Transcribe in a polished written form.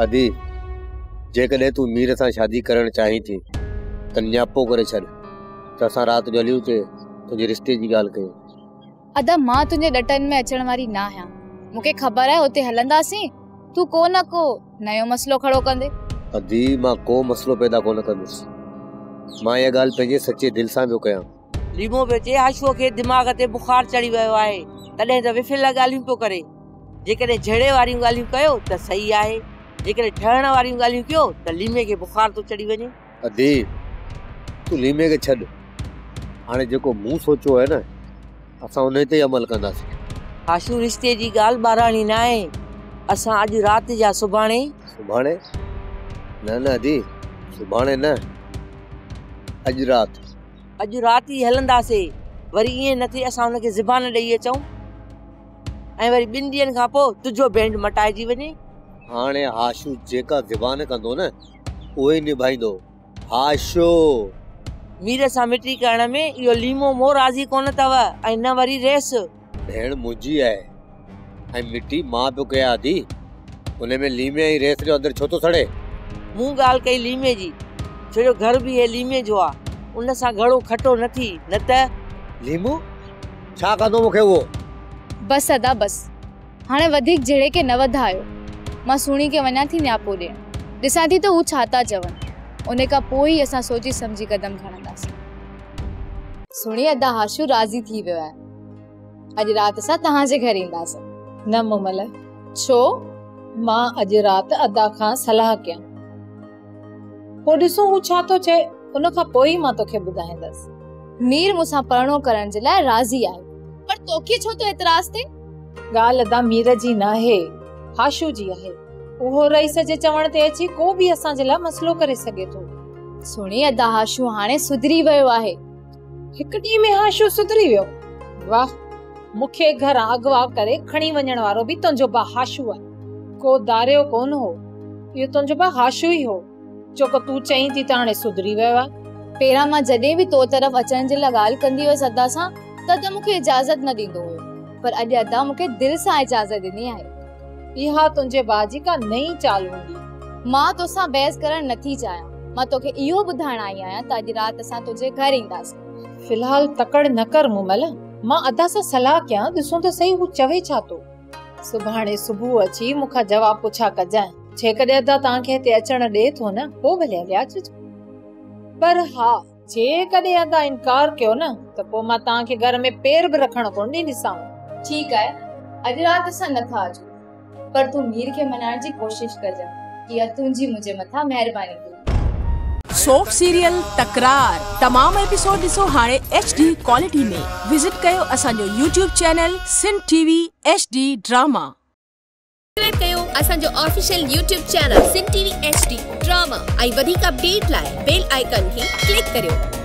ادي، جيڪڏهن تون مير سان شادي ڪرڻ چاهين ٿي ته نياپو ڪري ڇڏ ته اسان رات جو هليون اتي تنهنجي رشتي جي ڳالهه ڪيون. ادا، مان تنهنجي ڏٽن ۾ اچڻ واري نه آهيان. مون کي خبر آهي اتي هلنداسين تون ڪو نه ڪو نيو مسئلو کڙو ڪندي. ادي، مان ڪو مسئلو پيدا ڪونه ڪندس. مان اها ڳالهه پنهنجي سچي دل سان پيو ڪيان. ليمو پيو چئي، هاشوء کي دماغ تي بخار چڙهي ويو آهي، تڏهن ته وڦل ڳالهيون پيو ڪري. جيڪڏهن جهيڙي واريون ڳالهيون ڪيو ته صحيح آهي، جيڪڏهن ٺهڻ واريون ڳالهيون ڪيو ته ليمي کي بخار ٿو چڙهي وڃي. ادي، تون ليمي کي ڇڏ. هاڻي جيڪو مون سوچيو آهي نه، اسان انهي تي ئي عمل ڪنداسين. هاشو، رشتي جي ڳالهه ٻاراڻي ناهي. اسان اڄ رات يا سڀاڻي. سڀاڻي؟ نه نه ادي، سڀاڻي نه، اڄ رات. اڄ رات ئي هلنداسين. وري ائين نه ٿئي اسان هن کي زبان ڏئي اچون ۽ وري ٻن ڏينهن کان پوء تنهنجو بينڊ مٽائجي وڃي. هاڻي هاشو جيڪا زبان ڪندو نه، اهو ئي نڀائيندو. هاشو! مير سان مٽي ڪرڻ ۾ اهو ليمو مون راضي ڪونه اٿو ۽ نه وري ريس. ڀيڻ منهنجي آهي ۽ مٽي مان پيو ڪيان ادي، ان ۾ ليمي ۽ ريس جو اندر ڇو ٿو سڙي؟ مون ڳالهه ڪئي ليمي جي، ڇو جو گهر به هي ليمي جو آ، ان سان گهڻو کٽو نه ٿي، نه ته. ليمو؟ ڇا ڪندو مون کي اهو؟ بس ادا بس، هاڻي وڌيڪ جهيڙي کي نه وڌايو. مان سهڻي کي وڃان ٿي نياپو ڏيڻ. ڏسان ٿي ته هو ڇا ٿا چون. ان کان پوء ئي اسان سوچي سمجهي قدم کڻنداسين. سهڻي، ادا هاشو راضي ٿي ويو آهي. اڄ رات اسان توهان جي گهر اينداسين. نه مومل. ڇو؟ مان اڄ رات ادا کان صلاح ڪيان. پوء ڏسون هو ڇا ٿو چئي، ان کان پوء ئي مان توکي ٻڌائيندس. مير مون سان پرڻو ڪرڻ جي لاء راضي آهي، پر توکي ڇو ٿو اعتراض ٿئي؟ ڳالهه ادا مير جي ناهي، هاشو جي آهي. اهو رئيس جي چوڻ تي اچي ڪو به اسان جي لاء مسئلو ڪري سگهي ٿو. سهڻي، ادا هاشو هاڻي سڌري ويو آهي. هڪ ڏينهن ۾ هاشو سڌري ويو؟ واهه، مون کي گهران اغوا ڪري کڻي وڃڻ وارو به تنهنجو ڀاء هاشو آهي. ڪو داريو ڪونه هو، اهو تنهنجو ڀاء هاشو ئي هو. جو ڪو تون چئين ٿي ته هاڻي سڌري ويو آهي. پهريان مان جڏهن به تو طرف اچڻ جي لاء ڳالهه ڪندي هيس ادا سان ته ادا مون کي اجازت نه ڏيندو هيو، پر اڄ ادا مون کي دل سان اجازت ڏني آهي. اها تنهنجي ڀاء جي ڪا نئين چال هوندي. مان توسان بحث ڪرڻ نٿي چاهيان. مان توکي اهو ٻڌائڻ آئي آهيان ته اڄ رات اسان تنهنجي گهر اينداسين. في الحال تڪڙ نه ڪر مومل، مان ادا سان صلاح ڪيان، ڏسون ته سهي هو چوي ڇا ٿو. سڀاڻي صبح اچي مون کان جواب پڇا ڪجانء. جيڪڏهن ادا توهان کي هتي اچڻ ڏئي ٿو نه، پوء ڀلي هليا اچجو. پر ها، جيڪڏهن ادا انڪار ڪيو نه ته پوء مان توهان کي گهر ۾ پير به رکڻ ڪونه ڏينديسانو. ٺيڪ آهي، اڄ رات اسان نٿا اچون، پر تون مير کي ملهائڻ جي ڪوشش ڪجان، اها تنهنجي منهنجي مٿان مهرباني ٿيندي. سوپ سيريل تڪرار تمام ايپيسوڊ ڏسو هاڻي ايڇ ڊي ڪوالٽي ۾. وزٽ ڪيو اسان جو YouTube channel Sindh T V H D drama. Subscribe ڪيو اسان جو official YouTube channel Sindh T V H D drama ۽ وڌيڪ اپڊيٽ لاء بيل آئيڪان کي ڪلڪ ڪريو.